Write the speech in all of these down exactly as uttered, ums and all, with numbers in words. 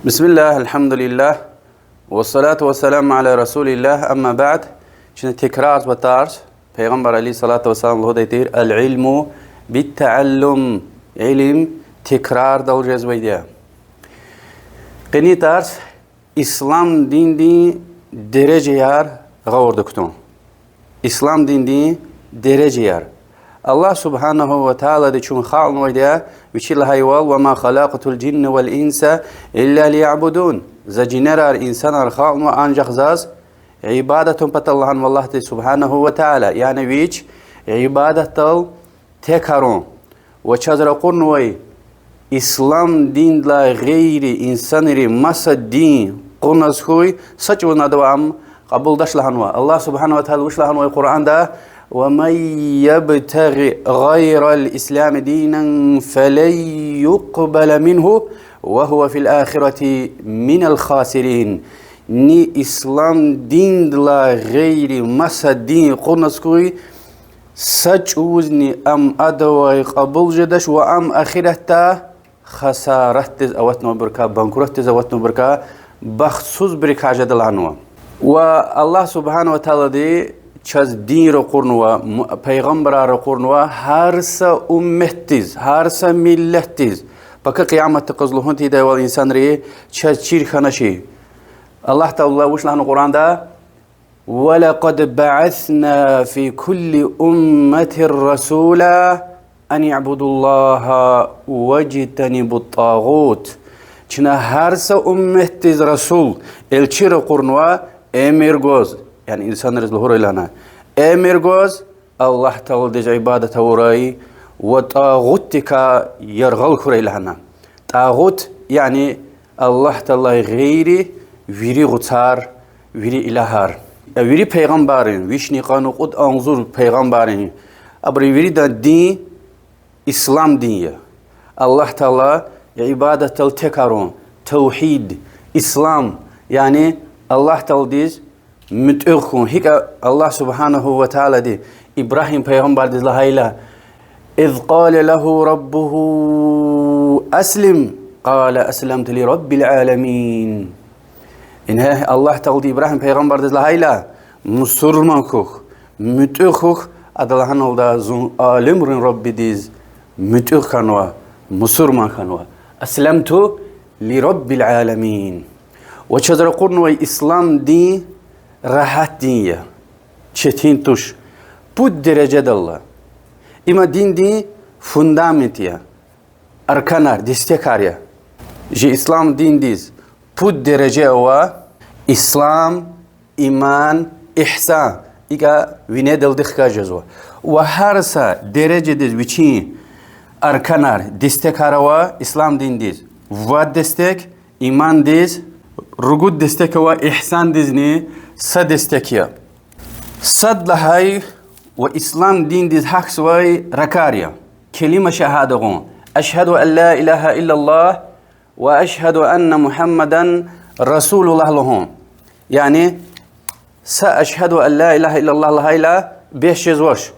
بسم الله، الحمد لله، والصلاة والسلام على رسول الله، أما بعد. Чна текрарзава тарс, Пайгъамбар عليه الصلاة والسلام лугьудай тир: العلم بالتعلم, илим текрардал жезвайди я. Къенин тарс ислам диндин дережаяр гъавурда кутун. Ислам диндин дережаяр. Аллагь سبحانه وتعالىди чун халкьнавайди я, вичи лагьайвал: وما خلقت الجن والإنس إلا ليعبدون. За жинерар, инсанар халкьнава анжах заз ибадат авун патал, лагьанва Аллагьди سبحانه وتعالى. Яни вич ибадатдал текарун. Ва чаз ракъурнавай ислам диндилай гъейри инсанри маса дин кьуназ хьуй, са чӀавузни адавай ам кьабулдач лагьанва. Аллагь سبحانه وتعالى вуч лагьанвай Къуръанда: ومن يبتغ غير الإسلام دينا فلن يقبل منه وهو في الآخرة من الخاسرين. Ни ислам диндилай гъейри маса дин кьуназ хьуй, са чӀавузни ам адавай кьабул жедач ва ам ахиратда хасаратдиз аватнавайбурукай, банкротдиз аватнавайбурукай, бахтсузбурукай жеда лагьанва. Ва Аллагь سبحانه وتعالىди чаз дин ракъурнава, м-, пайгъамбарар ракъурнава гьар са умметдиз, гьар са миллетдиз, пака къияматдин къуз лугьун тийидайвал инсанри чаз чир хьаначир. Аллагь Таала вуч лагьанва Къуръанда: ولقد بعثنا في كل أمة رسولا أن اعبدوا الله واجتنبوا الطاغوت. Чна гьар са умметдиз расул, элчи ракъурнава эмир гваз, яни инсанриз лугьурай лагьана, эмир гваз Аллагь Тааладиз ибадат авурай ва тӀагъутдикай яргъал хьурай лагьана. ТӀагъут, яни Аллагь Тааладилай гъейри вири гъуцар, вири илагьар. Вири пайгъамбаррин, вишни къанни кьуд агъзур пайгъамбаррин, абурун виридан дин ислам дин я. Аллагь Таала ибадатдал текарун, тавгьид, ислам, яни Аллагь Тааладиз муьтӀуьгъ хьун. ГьикӀ Аллагь سبحانه وتعالىди Ибрагьим пайгъамбардиз лагьайла: إذ قال له ربه أسلم قال أسلمت لرب العالمين. Ингье, Аллагь Таалади Ибрагьим пайгъамбардиз лагьайла: мусурман хьухь, муьтӀуьгъ хьухь, ада лагьаналда: зун алемрин Раббидиз муьтӀуьгъ хьанва, мусурман хьанва. أسلمت لرب العالمين. Ва чаз ракъурнавай ислам дин рагьат дин я, четин туш, пуд дережадалла. Има диндин фундамент я, арканар, дестекар я. Чи ислам диндиз пуд дережа ава: ислам, иман, игьсан. ИкӀ винедалди хкаж жезва. Ва гьар са дережадиз вичин арканар, дестекар ава. Ислам диндиз вад дестек, имандиз ругуд дестек ава, игьсандизни са дестек я. Сад лагьай ва ислам диндиз гьахьзавай ракӀар я: келима шагьада гъун, أشهد أن لا إله إلا الله وأشهد أن محمدا رسول الله лугьун. Яни са أشهد أن لا إله إلا الله лагьайла, бес жезвач.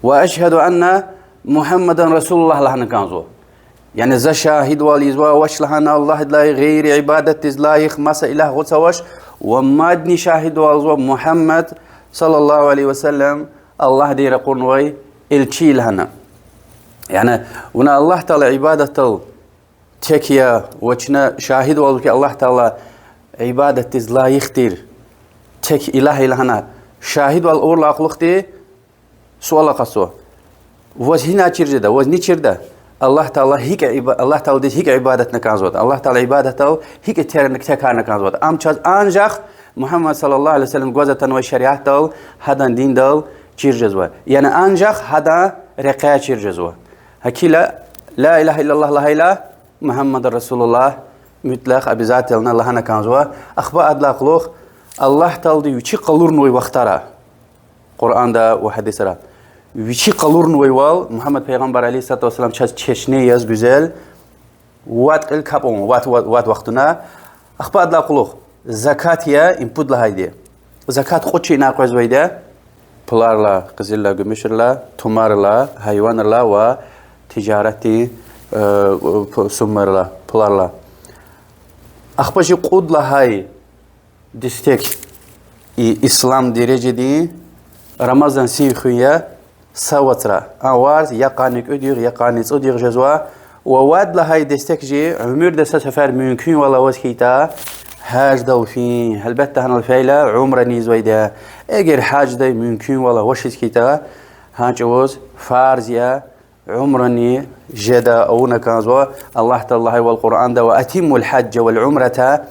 وأشهد أن محمدا رسول الله лагьана кӀанзава. Яни за шагьидвал ийизва, авач лагьана Аллагьдилай гъейри ибадатдиз лайих маса илагь гъуц авач, ва мадни шагьидвалзава Мугьаммад صلى الله عليه وسلم Аллагьди ракъурнавай элчи я лагьана. Яни вуна Аллагь Таала ибадатдал тек я, ва чна шагьидвал хьи Аллагь Таала ибадатдиз лайих тир тек илагь я лагьана шагьидвал авурдалай кьулухъди суал акъатзава: ваз гьина чир жеда, ваз ни чирда? Аллагь Таала гьикӀ иба-, Аллагь Тааладиз гьикӀ ибадатна кӀанзаватӀа, Аллагь Таала ибадатдал гьикӀ тер-, текарна кӀанзаватӀа? Ам чаз анжах Мугьаммад صلى الله عليه وسلم гваз атанвай шариатдал, гьадан диндал чир жезва. Яни анжах гьадан рекьяй чир жезва. Гьакила لا إله إلا الله лагьайла, محمد رسول الله мутлакъ, обязательно лагьана кӀанзава. Ахпа адалай кьулухъ Аллагь Таалади вичи къалурнавай вахтара, Къуръанда ва гьадисра, вичи къалурнавайвал, Мугьаммад пайгъамбар عليه الصلاة والسلام чаз чешне яз гуьзел вад кьил капӀ авун, вад, вад, вад вахтуна. Ахпа адалай кьулухъ закат я им пуд лагьайди. Закат кьуд шейинай къвезвайди я: пуларилай, къизилилай, гуьмуьшрилай, тумарилай, гьайванрилай ва тижаратдин, э, пу-, суммайрилай, пуларилай. Ахпа чи кьуд лагьай дестек и ислам дережадин Рамазан сив хуьн я, са вацра. А варз я къанни кӀуьд югъ, я къанни цӀуд югъ жезва. Ва вад лагьай дестек чи уьмуьрда са сефер мумкинвал аваз хьайитӀа, гьаждал фин, гьелбетда, гьанал фейила умрани ийизвайди я. Эгер гьаждай мумкинвал авачиз хьайитӀа, гьа чӀавуз фарз я умрани жеда, авуна кӀанзава. Аллагь Таала лагьайвал Къуръанда: وأتموا الحج والعمرة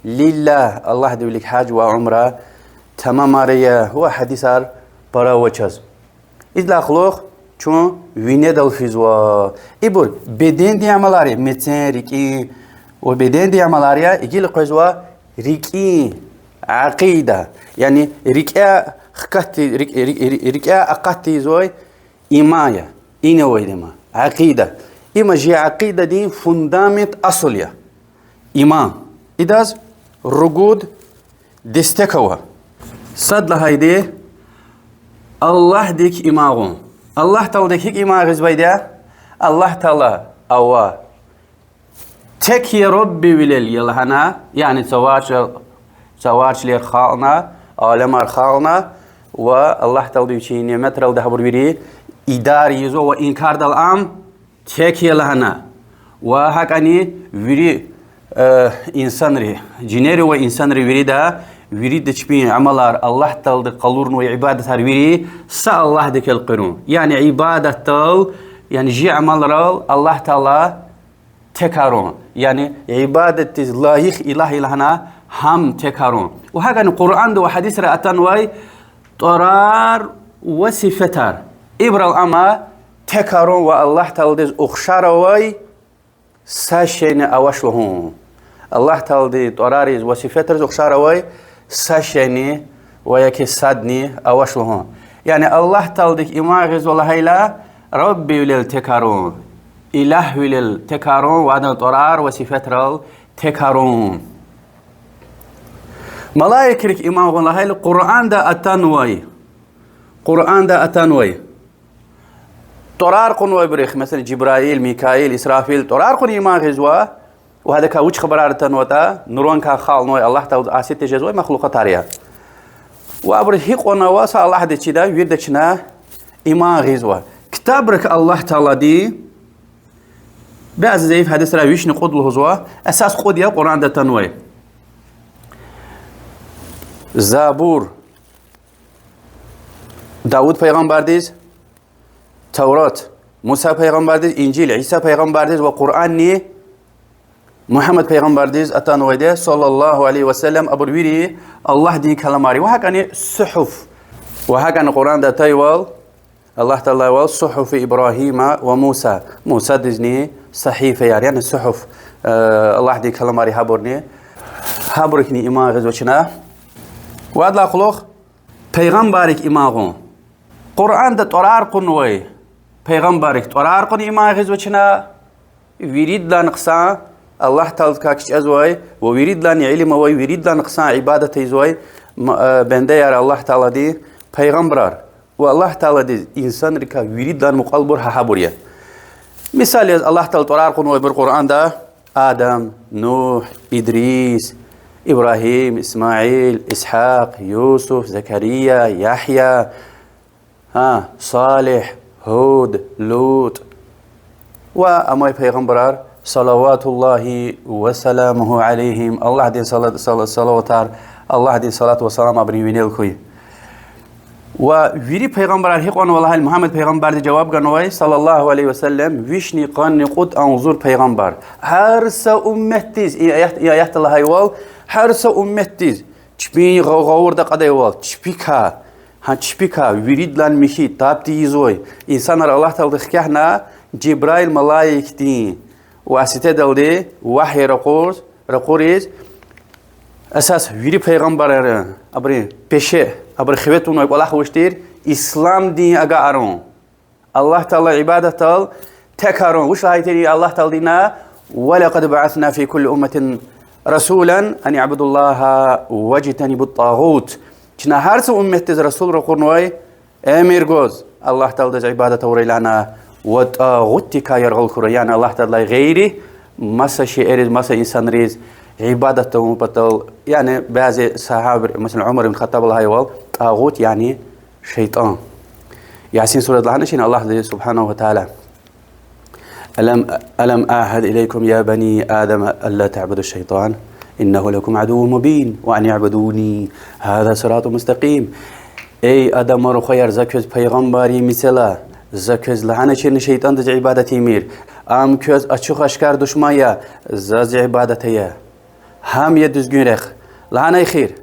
لله, Аллагьдин вилик гьаж ва умра тамамарая, ва гьадисар пара ава чаз. Идалай кьулухъ чун винедал физва. Ибур бедендин амалар я, мецин, рикӀин, ва бедендин амалар я, гила къвезва рикӀин акъида. Яни рикӀяй хкатди-, рикӀ-, рикӀ-, рикӀяй акъатдизвай иман я. Ина авайди я им акъида. Им чи акъидадин фундамент, асул я. Иман. Идаз ругуд дестек ава. Сад лагьайди Аллагьдик иман гъун. Аллагь Тааладик гьикӀ иман гъизвайди я? Аллагь Таала ава. Тек я Раббивилел я лагьана, яни цавар ча-, цавар чилер халкьна, аламар халкьна, ва Аллагь Таалади вичин няметралди гьабур вири идара ийизва ва инкардал ам тек я лагьана. Ва гьакӀани вири, э, инсанри, жинери ва инсанри вирида, вирида чпин амалар Аллагь Таалади къалурнавай ибадатар вири са Аллагьдик элкъуьрун. Яни ибадатдал, яни жи амалрал Аллагь Таала текарун. Яни ибадатдиз лайих илагь я лагьана гьам текарун. Ва гьакӀани Къуръанда ва гьадисра атанвай тӀварар ва сифетар, ибурал ама текарун ва Аллагь Тааладиз ухшар авай са шейни авач лугьун. Аллагь Тааладин тӀварариз ва сифетриз ухшар авай са шейни ва яки садни авач лугьун. Яни Аллагь Тааладик иман гъизва лагьайла, Раббивилел текарун, илагьвилел текарун ва адан тӀварар ва сифетрал текарун. Малаикрик иман гъун лагьайла, Къуръанда атанвай, Къуръанда атанвай тӀварар кьунвайбурухъ, месела, Жибраил, Микаил, Исрафил, тӀварар кьуна иман гъизва, ва гьадакай вуч хабарар атанватӀа, нураникай халкьнавай, Аллагь Тааладиз аси тежезвай махлукьатар я. Ва абуру гьикьван ава, са Аллагьдиз чида, вирида чна иман гъизва. Ктабрик Аллагь Таалади бязи зайиф гьадисрай вишни кьуд лугьузва, эсас кьуд я Къуръанда атанвай. Забур, Давуд пайгъамбардиз, Таврат, Муса пайгъамбардиз, Инжил, Иса пайгъамбардиз ва Къуръанни Мугьаммад пайгъамбардиз атанвайди, صلى الله عليه وسلم, абур вири Аллагьдин каламар я. Ва гьакӀани сухьуф. Ва гьакӀани Къуръанда атайвал, Аллагь Тааладивай, صحف إبراهيم وموسى, Мусадизни сагьифаяр, яни сухьуф, э, Аллагьдин каламар я гьабурни. Гьабурукни иман гъизва чна. Ва адалай кьулухъ пайгъамбаррик иман гъун. Къуръанда тӀварар кьунвай пайгъамбаррик тӀварар кьуна иман гъизва чна. Виридалай хъсан, Аллагь Тааладикай кичӀезвай ва виридалай илим авай, виридалай хъсан ибадат ийизвай м-, э, бендеяр Аллагь Таалади пайгъамбарар. Ва Аллагь Тааладиз инсанрикай виридалай мукьвабур гьа гьабур я. Мисал яз, Аллагь Таалади тӀварар кьунвайбур Къуръанда: Адам, Нугь, Идрис, Ибрагьим, Исмаил, Исгьакь, Юсуф, Закария, Ягья, гьа, Салигь, Гьуд, Лут ва амай пайгъамбарар, صلوات الله وسلامه عليهم, Аллагьдин сала-, сала-, салаватар, Аллагьдин салат ва салам абурун винел хьуй. Ва вири пайгъамбарар гьикьван ава лагьайла, Мугьаммад пайгъамбарди жаваб ганвай, صلى الله عليه وسلم, вишни къанни кьуд агъзур пайгъамбар. Гьар са умметдиз, и аят, и аятда лагьайвал, гьар са умметдиз чпин гъа-, гъавурда кьадайвал, чпикай, гьа чпикай виридалай михьи, таб тийизвай инсанар Аллагь Таалади хкягъна, Жибраил малаикдин васитадалди вагьй ракъур-, ракъуриз, эсас вири пайгъамбаррин, абурун пеше, абуру хиве тунвай кӀвалах вуч тир? Исламдин агакьарун. Аллагь Таалади ибадатдал текарун. Вуч лагьай тир Аллагь Тааладина: ولقد بعثنا في كل أمة رسولا أن اعبدوا الله واجتنبوا الطاغوت. Чна гьар са умметдиз расул ракъурнавай, эмир гваз Аллагь Тааладиз ибадат авурай лагьана ва тӀагъутдикай яргъал хьурай, яни Аллагь Тааладилай гъейри маса шейэриз, маса инсанриз ибадат тавун патал, яни бязи сагьабийри, месела, Умар ибн Хаттаба лагьайвал, тӀагъут, яни шейтӀан. Ясин сурада лагьаначни Аллагьди سبحانه وتعالى: ألم، ألم أعهد إليكم يا بني آدم ألا تعبدوا الشيطان إنه لكم عدو مبين وأن اعبدوني هذا صراط مستقيم. Эй адамар, рухваяр, за квез пайгъамбар ийин мецела, за квез лагьаначни шейтӀандиз ибадат ийимир. Ам квез ачух-ашкар душман я, заз ибадат ая. Гьам я дуьзгуьн рехъ. Лагьана эхир.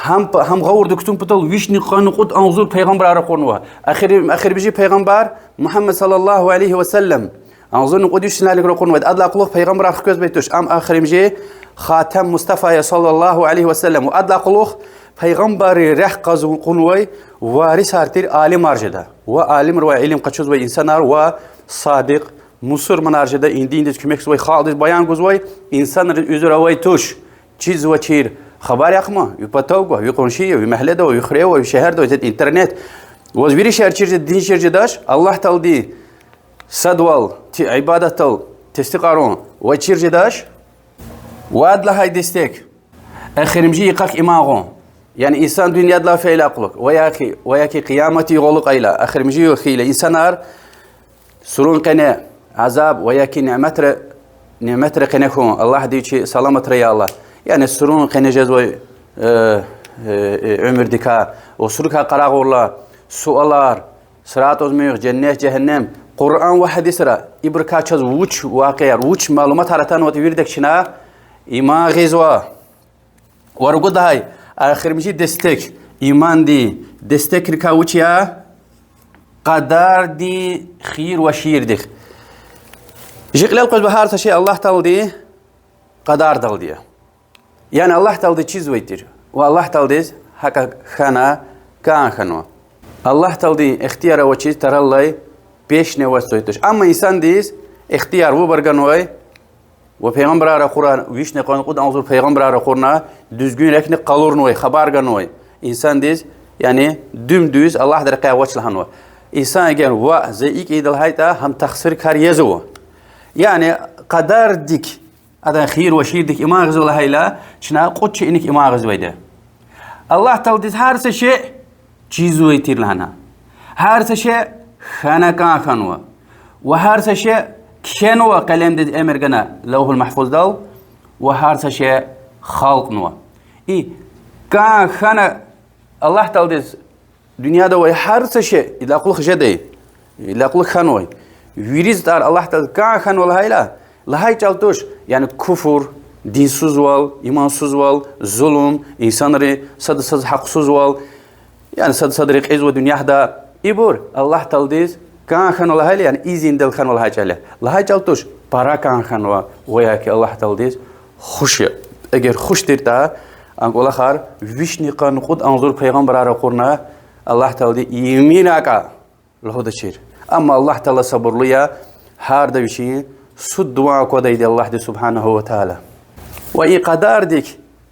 Гьам п-, гьам гъавурда кутун патал вишни къанни кьуд агъзур пайгъамбарар ракъурнава. Эхир, эхиримжи пайгъамбар Мугьаммад صلى الله عليه وسلم. Агъзурни кьуд вишни лайлик ракъурнавайди. Адалай кьулухъ пайгъамбарар хквезвай туш. Ам эхиримжи Хатам Мустафа я صلى الله عليه وسلم. Ва адалай кьулухъ пайгъамбаррин рехъ кьаз кьунвай варисар тир алимар жеда. Ва алимривай илим къачузвай инсанар ва садикь мусурманар жеда, и диндиз куьмекзавай, халкьдиз баян гузвай, инсанриз уьзуьр авай туш. Чизвачир хабар яхъ ман, ви патав гва, ви къунши я, ви мягьледа ава, ви хуьре ава, ви шегьерда ава, исятда интернет. Ваз вири шейэр чир жеда, дин чир жедач, Аллагь Тааладин садвал, ти-, ибадатдал тестикьарун ваз чир жедач. Вад лагьай дестек. Эхиримжи йикъак иман гъун. Яни инсан дуьньядилай фейила кьулухъ, ва яки, ва яки къиямат югъ алукьайла, эхиримжи югъ хьайила, инсанар сурун къене азаб ва яки няметра, няметра къене хьун, Аллагьди вичи саламатра ая Аллагь. Яни сурун къене жезвай, э, э, э, уьмуьрдикай, ва сурукай къарагъурла, суалар, сиратӀ-симуьгъ, женнет, жегьеннем, Къуръан ва гьадисра, ибурукай чаз вуч вакъиаяр, вуч малуматар атанватӀа, виридак чна иман гъизва. Ва ругуд лагьай, эхиримжи дестек, имандин дестекрикай вуч я? Къадардин хийир ва шийирдихъ. Жи кьилел къвезва гьар са шей Аллагь Тааладин къадардалди я. Яни Аллагь Таалади чизвай тир. Ва Аллагь Тааладиз гьакӀа хьана кӀан хьанва. Аллагь Тааладин ихтияр авачиз тараллай пешне аваз цойи туш. Амма инсандиз ихтияр, выбор ганвай, ва пайгъамбарар ракъурна, вишни къанни кьуд агъзур пайгъамбарар ракъурна, дуьзгуьн рехъни къалурнавай, хабар ганвай инсандиз, яни дуьм-дуьз Аллагьдин рекьяй авач лагьанва. Инсан эгер ва за икӀ ийида лагьайтӀа, гьам тахсир кар язава. Яни къадардик, адан хийир ва шийирдик иман гъизва лагьайла, чна кьуд шейиник иман гъизвайди я. Аллагь Тааладиз гьар са шей чизвай тир лагьана. Гьар са шей хьана кӀан хьанва. Ва гьар са шей кхьенва, къелемдиз эмир гана Лавгьул Магьфуздал, ва гьар са шей халкьнава. И кӀан хьана Аллагь Тааладиз дуьньяда авай гьар са шей, идалай кьулухъ жедай, идалай кьулухъ хьанвай, вири затӀар Аллагь Тааладиз кӀан хьанва лагьайла, лагьай чӀал туш, яни куфр, динсузвал, имансузвал, зулум, инсанри сада саз гьахъсузвал, яни сада садри кьезва дуьньяда, ибур Аллагь Тааладиз кӀан хьанва лагьайла, яни изиндал хьанва лагьай чӀал я. Лагьай чӀал туш, пара кӀан хьанва ва яки Аллагь Тааладиз хуш я. Эгер хуш тиртӀа, а кӀвалахар вишни къанни кьуд агъзур пайгъамбарар ракъурна, Аллагь Таалади ийимир акӀа лугьудачир. Амма Аллагь Таала сабурлу я, гьарда вичин суд-дуван аквадайди Аллагьди سبحانه وتعالى. Ва и къадардик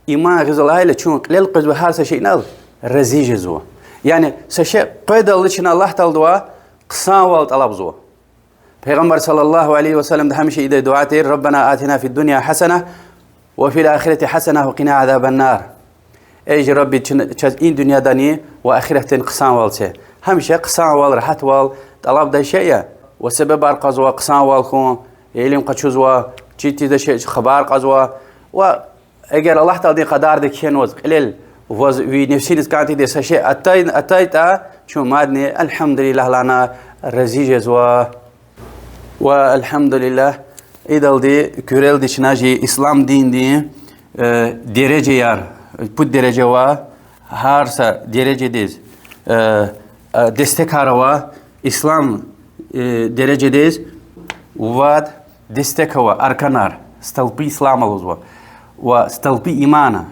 иман гъизва лагьайла, чун кьилел къвезва гьар са шейинал рази жезва. Яни са шей къведалди чна Аллагь Тааладивай хъсанвал тӀалабзава. Пайгъамбар صلى الله عليه وسلمди гьамиша ийидай дуьа тир: ربنا آتنا في الدنيا حسنة وفي الآخرة حسنة وقنا عذاب النار. Эй жи Рабби, чна, чаз и дуьньядани ва ахиратдани хъсанвал це. Гьамиша хъсанвал, рагьатвал тӀалабдай шей я. Ва себебар кьазва хъсанвал хьун, илим къачузва, чиз тийидай шей хабар кьазва. Ва эгер Аллагь Тааладин къадардик кхьенваз, кьилел ваз ви нефсиниз кӀантӀидай са шей атай-, атайтӀа, чун мадни الحمد لله лагьана рази жезва. Ва الحمد لله, идалди куьрелди чна жи ислам диндин, э, дережаяр, пуд дережа ава, гьар са дережадиз, э, э, дестекар ава, ислам, э, дережадиз вад дестек ава, арканар, столпы ислама лугьузва, ва столпы имана,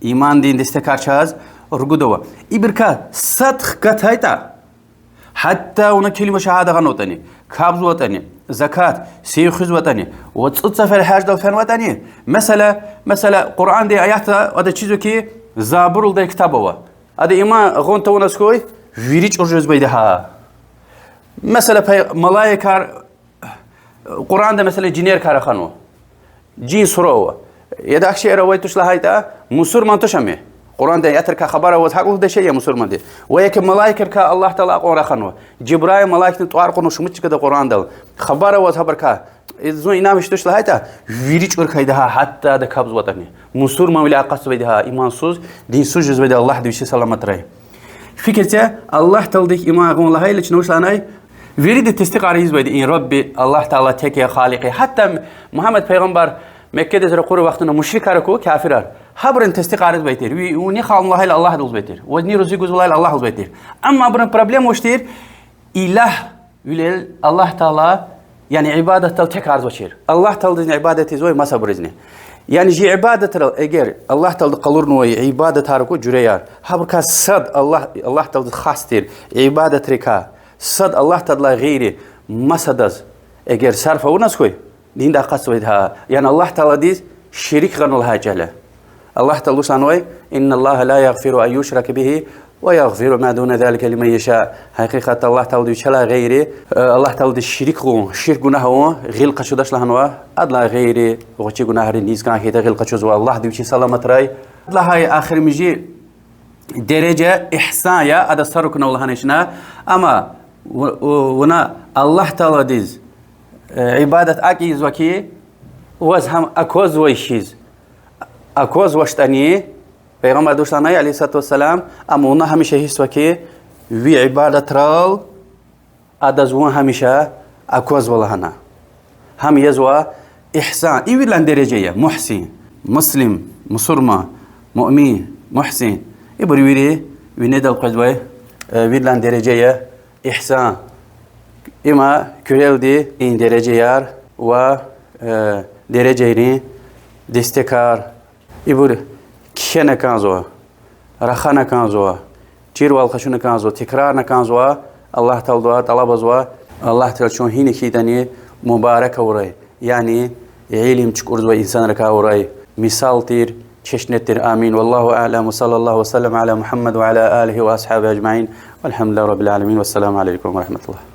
имандин дестекар чаз ругуд ава. Ибурукай сад хкатайтӀа, гьатта вуна калима шагьада гъанватӀани, капӀзаватӀани, закат, сив хуьзватӀани, ва цӀуд сефер гьаждал фенватӀани, месела, месела, Къуръандин аятда ада чизва хьи, забуралдай ктаб ава. Ада иман гъун тавуназ хьуй, вири чӀур жезмайди гьа. Месела, пай-, малаикар, Къуръанда, месела, жинерикай раханва. Жин сура ава. Яда ахши эр авай туш лагьайтӀа, мусурман туш ам. Къуръанда ятарикай хабар аваз гьакӀ лугьудай шей я мусурманди. Ва яки малаикрикай Аллагь Таала акьван раханва. Жибраил малаикни тӀвар кьуна шумуд чкада Къуръандал. Хабар аваз гьабурукай. Зун инанмиш туш лагьайтӀа, вири чӀуркайди гьа, гьатта ада капӀзаватӀани. Мусурманвиляй акъатзавайди гьа, имансуз, динсуз жезвайди Аллагьди вичи саламатрай. Фикир це, Аллагь Тааладихъ иман гъун лагьайла чна вуч лагьанай? Вирида тестикьар ийизвайди и Рабби, Аллагь Таала тек я, Халикь я. Гьатта Мугьаммад пайгъамбар Меккедиз ракъурай вахтунда мушрикар аку, кафирар. Гьабурун тестикьар ийизвай тир. Ви, вуни халкьна лагьайла Аллагьди лугьузвай тир. Вазни рузи гуз лагьайла Аллагьди лугьузвай тир. Амма абурун проблема вуч тир? Илагь вилел Аллагь Таала, яни ибадатдал текарзавачир. Аллагь Тааладизни ибадат ийизвай масабурузни. Яни чи ибадатрал эгер Аллагь Таалади къалурнавай ибадатар аку жуьреяр, гьабурукай сад Аллагь, Аллагь Тааладиз хас тир ибадатрикай, сад Аллагь Тааладилай гъейри масадаз эгер сарф авуназ хьуй, диндай акъатзавайди гьа, яни Аллагь Тааладиз шерик гъанва лагьай чӀал я. Аллагь Таала вуч лагьанвай: إن الله لا يغفر أن يشرك به ويغفر ما دون ذلك لمن يشاء. Гьакъикъатда Аллагь Таалади вичелай гъейри, э, Аллагь Тааладиз шерик гъун, ширк гунагь авун гъил къачудач лагьанва, адалай гъейри гъвечӀи гунагьрин низ кӀан хьайитӀа гъил къачузва, Аллагьди вичи саламатрай. Лагьай эхиримжи дережа игьсан я, адаз са рукнав лагьана чна, амма ву-, ву-, вуна Аллагь Тааладиз, э, ибадат акӀ ийизва хьи, ваз гьам аквазвай хьиз аквазвачтӀани, Пайгъамбарди вуч лагьанай, عليه الصلاة والسلام, амма вуна гьамиша гьисс ава хьи, ви ибадатрал адаз вун гьамиша аквазва лагьана. Гьам язва игьсан, и вирилай дережа я, мугьсин, муслим, мусурман, муъмин, мугьсин. Ибур вири винедал къвезвай, э, вирилай дережа я игьсан. Има куьрелди и дережаяр ва, э, дережайрин дестекар. Ибур кхьена кӀанзава, рахана кӀанзава, чирвал къачуна кӀанзава, текрарна кӀанзава, Аллагь Тааладивай тӀалабзава, Аллагь Таала чун гьина хьайитӀани мубарак авурай, яни илим чукӀурзавай инсанрикай авурай, мисал тир, чешне тир. آمين. والله أعلم، وصلى الله وسلم على محمد وعلى آله وأصحابه أجمعين، والحمد لله رب العالمين، والسلام عليكم ورحمة الله.